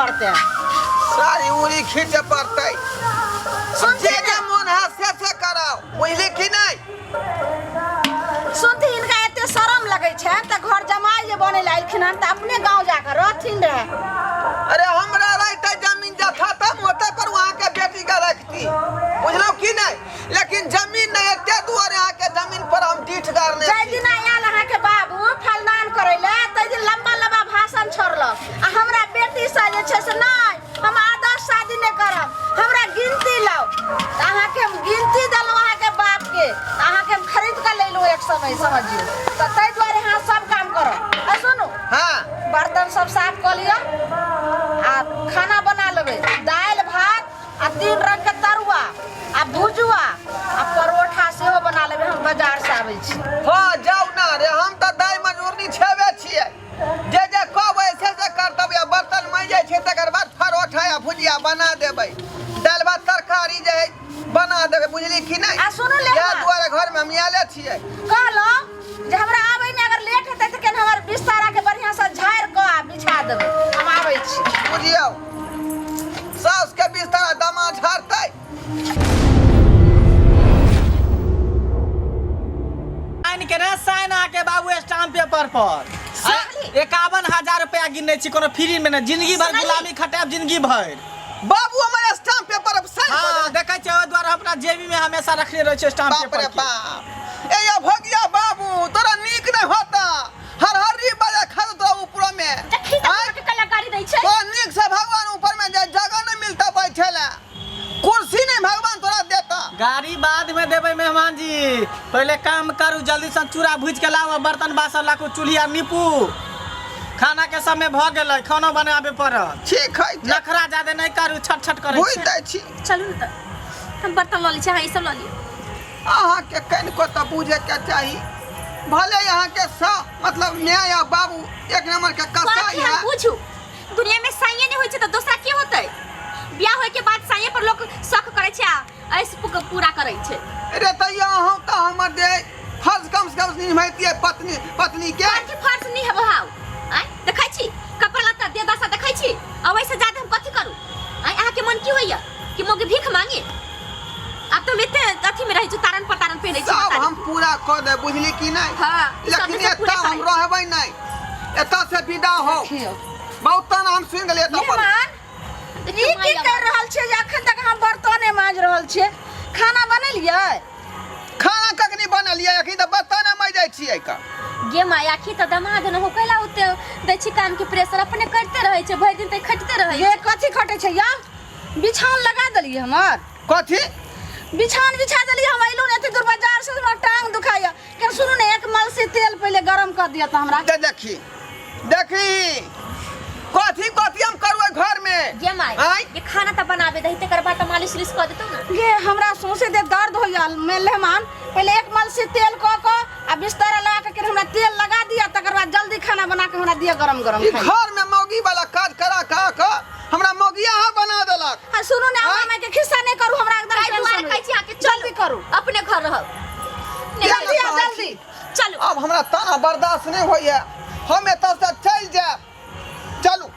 पड़तै। सारी उरी खींचे पड़तै। सुनती जे जे ने मोन है से कराओ, बुझली कि नहीं? सुनती, हिनका एते शरम लगै छनि तऽ घर जमाइ जे बनै लए एलखिन हन तऽ अपने गाँव जाकऽ रहथिन रहए। अरे हमरा रहते जमीन जथा तब ओते पर वहाँ के बेटी के रखती, बुझलौ कि नहीं? लेकिन जमीन नहीं है, ते दुआरे अहाँ के जमीन पर हम डीठ गाड़ने जाहि छी। दिन आयल अहाँके बाबू फलदान करै लए ताहि दिन लम्बा लम्बा भाषण छोड़लक आ हमरा बेटी से जे छै से नहि, हम आदर्श शादी नहि करब, हमरा गिनती लाउ। तऽ अहाँके हम गिनती देलहुँ अहाँके बापके, तऽ अहाँके हम खरीद कऽ लेलहुँ एक समय समझियौ। तऽ ताहि दुआरे अहाँ सब काम करब। आ सुनू, हाँ, बर्तन सब साफ कऽ लिअ आ खाना बना लेबै, दालि भात आ 3 रंग के तरुआ आ भुजुआ आ परोठा सेहो बना लेबै, हम बाजार से आबै छी। हाँ जाउ ना रे, हम तऽ दाइ मजूरनी छेबे छियै, जे जे कहबै से करतब। या बर्तन माँजि जाइ छै तकर बाद परोठा या भुजिया बना देबै, दालि भात तरकारी जे है बना देबै, बुझली कि नहि? आ सुनू ले, इएह दुआरे घरमे हम आयले छियै। कहलहुँ जे हमरा आबैमे अगर लेट हेतै तऽ केना हमर बिस्ताराके बढ़िआँसँ झाड़ि कऽ आ बिछा देबै, हम आबै छी। बुझियौ, सास के बिस्तारा दामा झाड़तै। साइन के ने साइन अहाँके बाबू स्टाम्प पेपर पर। सुनली? 51,000 रुपया गिनने छी, कोनो फ्री में ने, जिंदगी भर सुनली? गुलामी खटाब जिंदगी भर। बाबू हमर स्टाम्प पेपर पर साइन हाँ, कऽ देने। देखै छियै, ओहि दुआरे हम अपना जेबी में हमेशा रखने रहै छियै स्टाम्प बाप पेपर रे के। बाप, ए यो भगिया बाबू, तोरा नीक नहीं होता, हर हरी बजा खा तोरा ऊपर में। देखी तऽ आँय? अहाँके कला गाड़ी दै छै। तोरा नीक से भगवान ऊपर में जे जगह नहीं मिलता बैठे ला, कुर्सी नहीं भगवान तोरा देता। गाड़ी बाद में देबै मेहमान जी, पहले काम करू, जल्दी से चूड़ा भूज के लाओ, बर्तन बासन लाखू, चूल्हा नीपू, खाना के समय भ गेलै, खानो बनाबे पड़त। ठीक है, नखरा ज्यादा नहीं करू, छट छट करै भूज छी। दै छी। चलू ने तऽ हम बर्तन लऽ लै छी, अहाँ ई सब लऽ लिअ। अहाँके कनिको तऽ बुझे के चाही, भले अहाँके सा मतलब माय या बाबू एक नंबर के कसाई कथी हम है। बुझू, दुनिया में साइये नहीं होय छै तऽ दोसरा के होतै? बियाह होय के बाद साइये पर लोक शक करै छै आ ऐस पूरा करै छै। रे तैयो अहूँ तऽ हमर जे फर्ज कम से कम निभैतियै पत्नी पत्नी के। कथी फर्ज निभाउ? आँय देखै छी कपड़ा लत्ता दे दशा देखै छी, आ ओहिसँ ज्यादा हम कथी करू? आँय अहाँके मन की होइया कि मौगी भीख मांगे? आब तऽ हम एते अथी में रहै छी, तारन पर तारन पहिरै छी। सब पता हम नहि। पूरा कऽ देब, बुझली कि नहि? हाँ, ई सब लेकिन से पूरा एतऽ हम करै। रहबै नहि, एतऽ से विदा हो। देखियौ। बहुत ताना हम सुनि गेलियै एतऽ पर। मेहमान, देखियौ ई की माय। कर रहल छियै जे अखन तक हम बर्तने माँजि रहल छियै? खाना बनेलियै? खाना कखनी बनेलियै? अखनी तऽ बर्तने माँजि जाइ छियै का। गे माय, आखी तऽ दमाद न हो, कैला ओते दै छी काम के प्रेशर? अपने करते रहै छै, भरि दिन तऽ खटते रहै गे छै। कथी खटै छै या? बिछान लगा देलियै हमर? कथी बिछान बिछा देलियै? हम अयलहुँ ने एते दूर बाजार से, हमरा टांग दुखाइया। केन सुनू ने, एक मलसी तेल पहिले गरम कऽ दिअ तऽ हमरा। दे देखी देखी, कथी कथी हम करबै घर में। गे माय, आँय? ये खाना तऽ बनाबे दही, तकर बाद तऽ मालिश उलिश कऽ देतौ ने। गे हमरा सौंसे देह दर्द होइया। मेहमान, पहिले एक मलसी तेल कऽ कऽ आ बिस्तर लगा कऽ केन हमरा तेल लगा दिअ, तकर बाद जल्दी खाना बना कऽ हमरा दिअ गरम गरम ई खाइ। घर में मौगी वाला काज करा करा कऽ हमरा मौगिया बना देलक। आ सुनू ने, आँय? हमरा के खिस्सा नहि करू, हमरा एकदम ताहि दुआरे टेंशन कहै छी अहाँके होइया। जल्दी करू। अपने घर रहब। नहि, जल्दी आ कहै जल्दी छी। चलू। अब हमरा ताना बर्दाश्त नहीं होइया, हम एतऽ से चलि जायब। चलू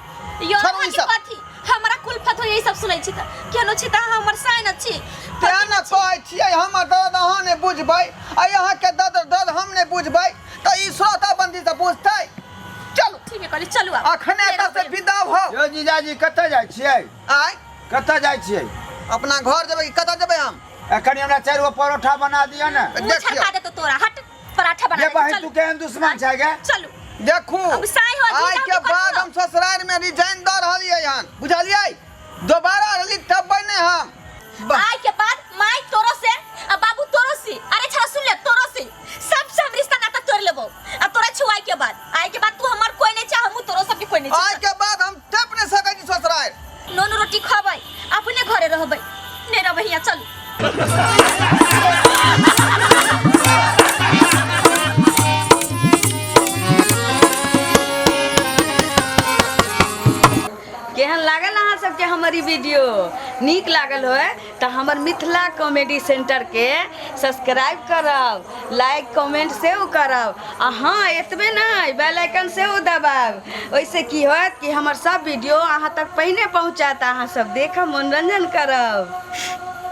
यो छोड़ू ई अहाँके सब। कथी हमरा कुलफत होइया ई सब सुनै छी तऽ? केहनो छी तऽ अहाँ हमर साइन छी। तें ने कहै छियै, हमर दर्द अहाँ नहि बुझबै आ अहाँके दर्द दर्द हम नहि बुझबै तऽ ई श्रोता बंदी से बुझतै? चलू। ठीक है, कहली चलू आब। अखने एतऽ से विदा हो। यौ जीजाजी, कतऽ जाइ छियै? आँय? कतऽ जाइ छियै? अपना घर जेबै कि कतऽ जेबै हम? ए, कनि हमरा 4 गो परोठा बना दिअ ने। मुँह देखियौ। छड़का देतो तोरा, हट, पराठा बना ये देतो, बहिन, चलू। तू केहन दुश्मन छै गे? चलू। देखू, अब साई हो, आइ जीजा के के कथी बाद हो? हम ससुराल में रिजाइन दऽ रहलियै हन, बुझलियै? दोबारा रहली तबबै नहि हम। आइ के बाद माय तोरो से आ बाबू तोरो से, अरे छड़ा सुन ले, तोरो से सबसे हम रिश्ता नाता तोड़ लेबो। आ तोरा छुआई के बाद, आइ के बाद तू हमर कोई नहीं चाह, हमहू तोरो सबके कोई नहीं आइ चाह। के बाद हम टप नहि सकै छी ससुराल। नून रोटी खबै, अपने घरे रहबै, नहीं रहबै हियाँ, चलू। केहन लागल अहाँ सबके हमर ई वीडियो? नीक लागल होय तऽ हमर मिथिला कॉमेडी सेंटरके सब्सक्राइब करब, लाइक कमेंट सेहो करब आ हँ एतबे नहि, बेल आइकन सेहो दबायब। ओहिसँ की होयत कि हमर सब वीडियो अहाँ तक पहिने पहुँचत, अहाँ सब देखब, मनोरंजन करब।